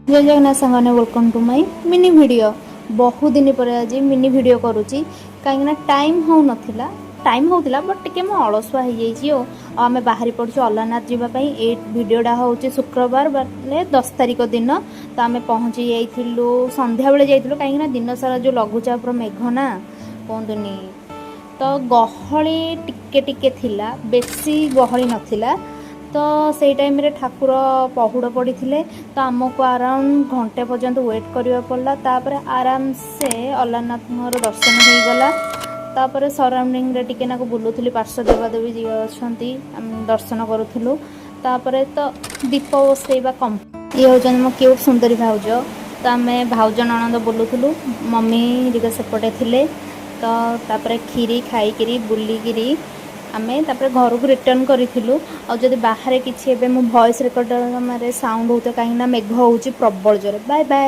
ଜୟ ଜଗନ୍ନାଥ ସାଙ୍ଗମାନେ, welcome to my mini video. ବହୁତ ଦିନ ପରେ ଆଜି ମିନି ଭିଡ଼ିଓ କରୁଛି, କାହିଁକିନା ଟାଇମ୍ ହେଉନଥିଲା। ଟାଇମ୍ ହେଉଥିଲା, ବଟ୍ ଟିକେ ମୁଁ ଅଳସୁଆ ହେଇଯାଇଛି। ଆଉ ଆମେ ବାହାରି ପଡ଼ିଛୁ ଅଲାରନାଥ ଯିବା ପାଇଁ। ଏଇ ଭିଡ଼ିଓଟା ହେଉଛି ଶୁକ୍ରବାର ମାନେ 10 ତାରିଖ ଦିନ। ତ ଆମେ ପହଞ୍ଚି ଯାଇଥିଲୁ, ସନ୍ଧ୍ୟାବେଳେ ଯାଇଥିଲୁ, କାହିଁକିନା ଦିନ ସାରା ଯେଉଁ ଲଘୁଚାପର ମେଘ ନା କୁହନ୍ତୁନି। ତ ଗହଳି ଟିକେ ଟିକେ ଥିଲା, ବେଶୀ ଗହଳି ନଥିଲା। ତ ସେଇ ଟାଇମ୍ରେ ଠାକୁର ପହୁଡ଼ ପଡ଼ିଥିଲେ, ତ ଆମକୁ ଆରାଉଣ୍ଡ ଘଣ୍ଟେ ପର୍ଯ୍ୟନ୍ତ ୱେଟ୍ କରିବାକୁ ପଡ଼ିଲା। ତାପରେ ଆରାମସେ ଅଲାରନାଥଙ୍କର ଦର୍ଶନ ହେଇଗଲା। ତାପରେ ସରାଉଣ୍ଡିଂରେ ଟିକେ ନାକୁ ବୁଲୁଥିଲି, ପାର୍ଶ୍ୱ ଦେବାଦେବୀ ଯିଏ ଅଛନ୍ତି ଆମେ ଦର୍ଶନ କରୁଥିଲୁ। ତାପରେ ତ ଦୀପ ବସେଇବା କମ୍। ଇଏ ହେଉଛନ୍ତି ମୋ କ୍ୟୁଟ୍ ସୁନ୍ଦରୀ ଭାଉଜ। ତ ଆମେ ଭାଉଜ ନଣନ୍ଦ ବୁଲୁଥିଲୁ, ମମି ଟିକେ ସେପଟେ ଥିଲେ। ତ ତାପରେ କ୍ଷୀରି ଖାଇକିରି ବୁଲିକିରି ଆମେ ତାପରେ ଘରକୁ ରିଟର୍ଣ୍ଣ କରିଥିଲୁ। ଆଉ ଯଦି ବାହାରେ କିଛି ଏବେ ମୁଁ ଭଏସ୍ ରେକର୍ଡ଼ର ସାଉଣ୍ଡ ହେଉଥିବ, କାହିଁକିନା ମେଘ ହେଉଛି ପ୍ରବଳ ଜୋରେ। Bye bye.